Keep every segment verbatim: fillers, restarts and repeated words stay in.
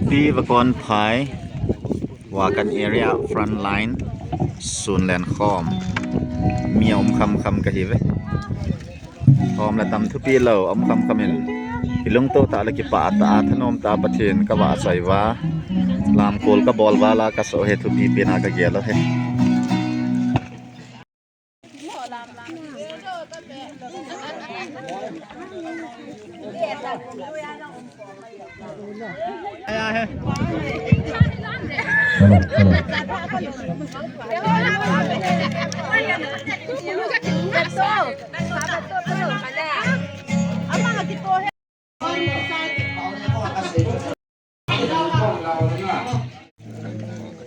Pi Vakonphai, Wakan area front line, Sunlen khom. Mi a um kham kham ka hi ve. Khom la tam thupi lo, um kham kham in. Kilungto ta la kipa ta, thanom ta Pathen ka va soi va. Lamkol ka bol va la ka so he thupi pi na ka gel lo he.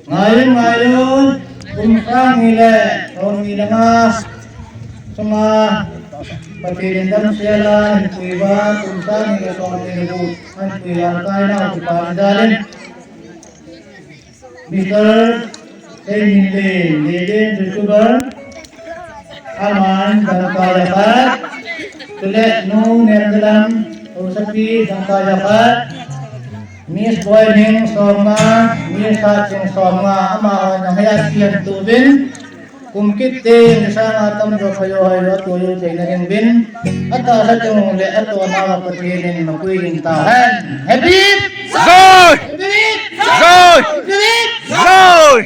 Ngai, ngai, kum sang ni le, som ni le nga sunga, Pathen in damsel a, hin pui uva, kum sang ni le som ni le gup, hin pui uva, kai nau kipa ni dalin. Mister Seiminlen, Legend YouTuber, aman dangka jakhat, chule Nu Nemjalam, Haosapi dangka jakhat, Miss Boining somnga, Miss Hatching somnga, amahon jong hiya siam tuvin, kum kit teng, nisanga tamjo phajo hoijo atoh jou theina ding uvin, atahsa teng le atohna uva Pathen in mapui ding tahen. Happy Zoi! Zoi! Zoi!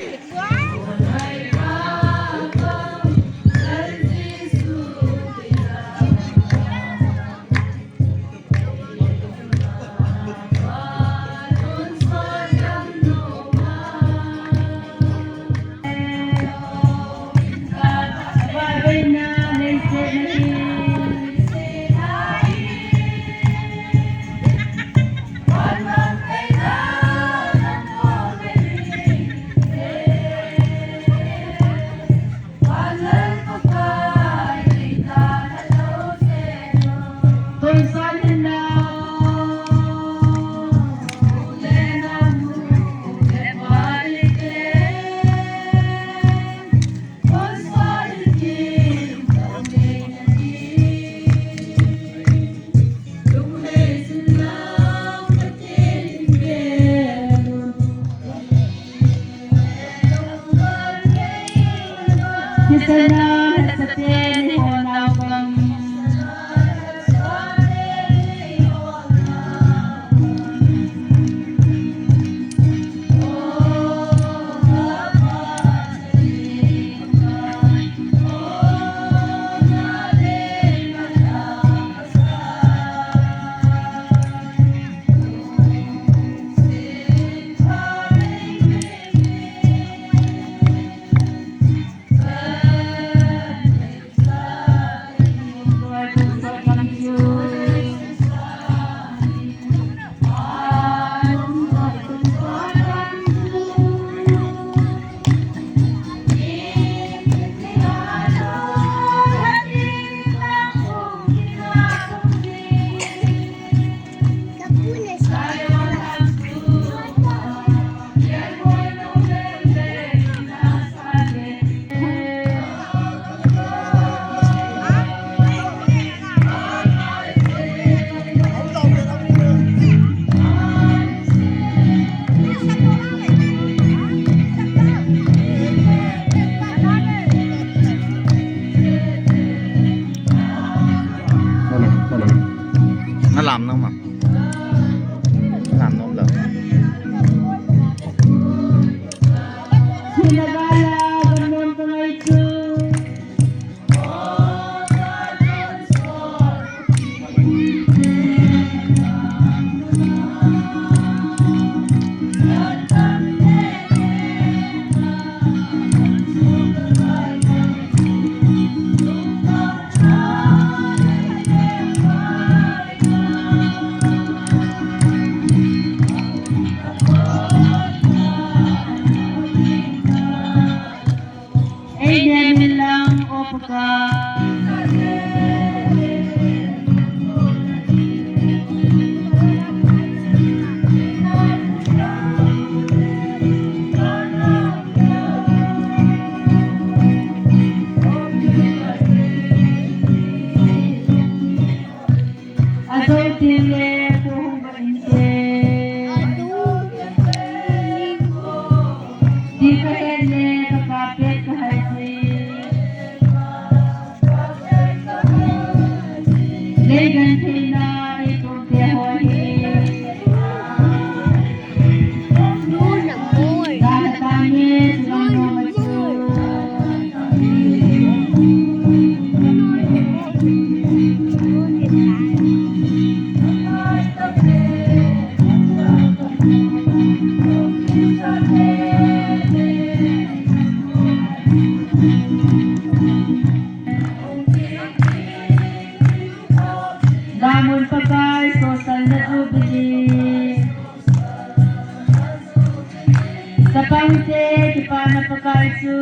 Pangte, kipana Pakai chu.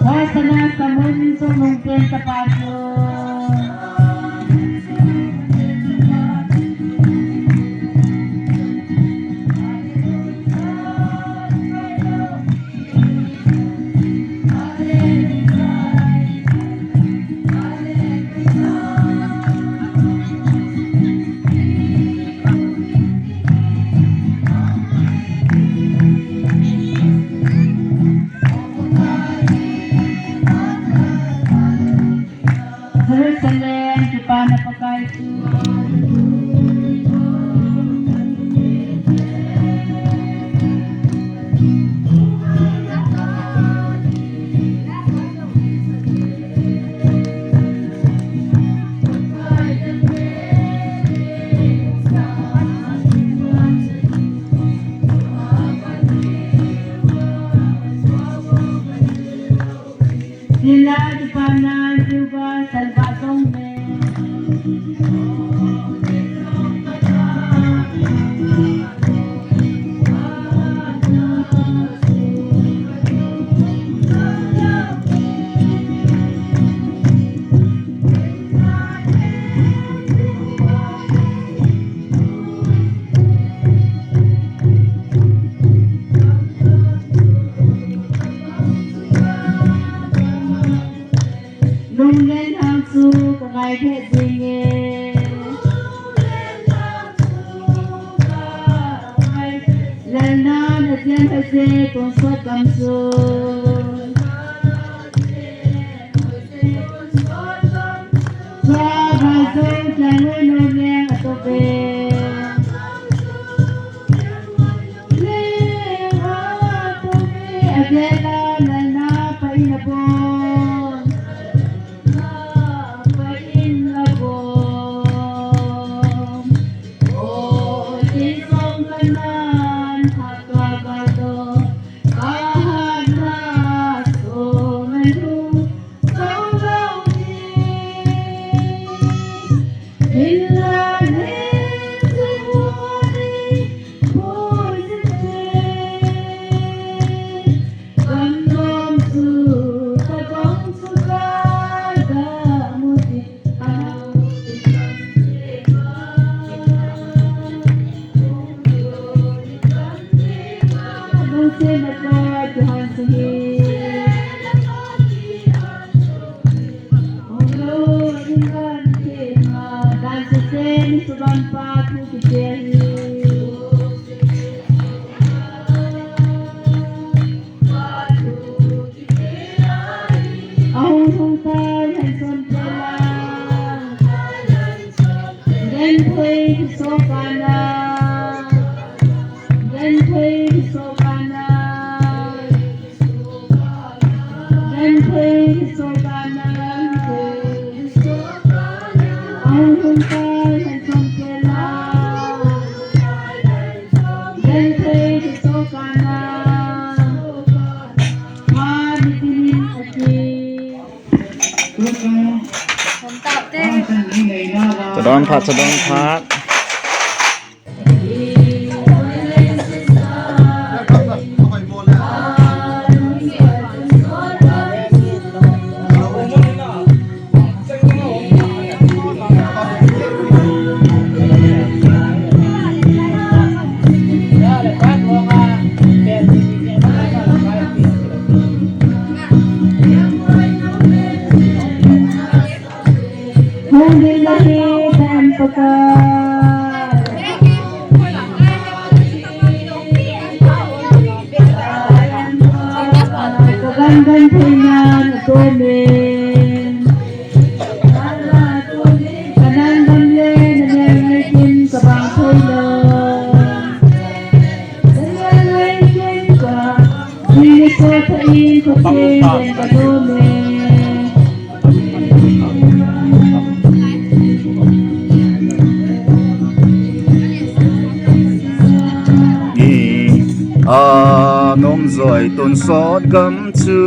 Hosanna samun chungnungpen Tapa chu. Jerusalem, kipana Pakai chu. Sila, kipana Juba, salva song me. Lunglen hang chu ka ngai lheh jing e. Lalna na jen ha je tonsot gam chu. Chua ba jong kiang noi noi leng a to ve. Leng a to ve a vela lalna pa in a bom. Pa in a bom. O, Jesu ka nan ha ka ga do. Ka ha na so na lu. Chadon phat, chadon phat. Hung ding na hi ta em Pakai. Ka gan gan thei nan a to me. Ka nan gam le na nel ngai kin ka bang thei lo. Na nel ngai kin ka, ni so thei ko thei den ka to me. Anom joi tonsot gam chu.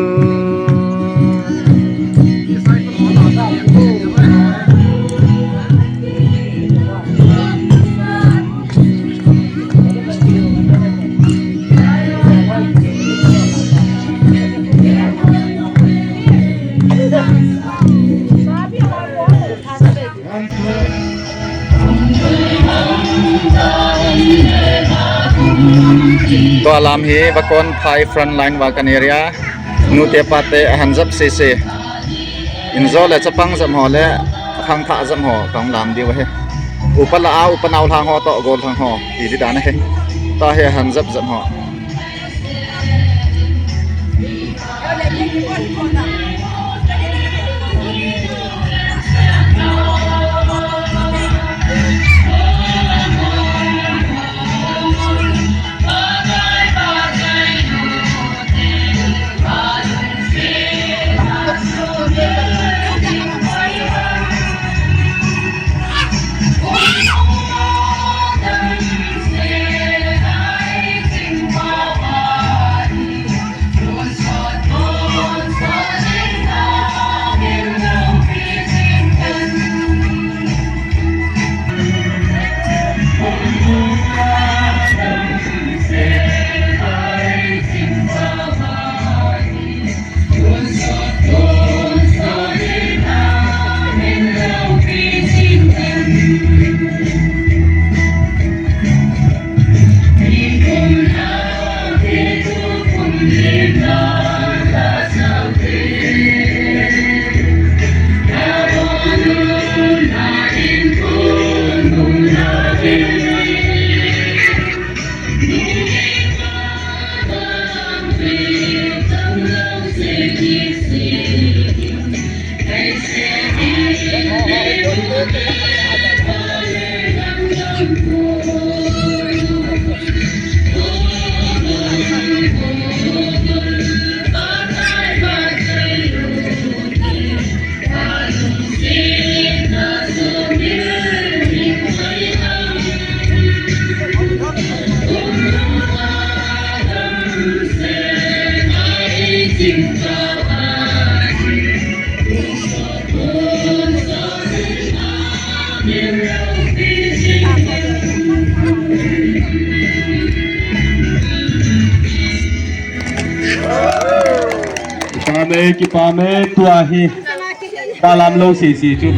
Tua lam hi Vakonphai frontline Vakan area. Nute pate ahan jep sese. Injo le chapang jep ho le khangthah jep ho kahung lam diu ahi. Upa la a, upa nau lhang ho toh gollhang ho ti di dan ahi. Tua hi ahan jep jep ho. Kipah me, kipah me, tua hi. Kalam lou sisi chu.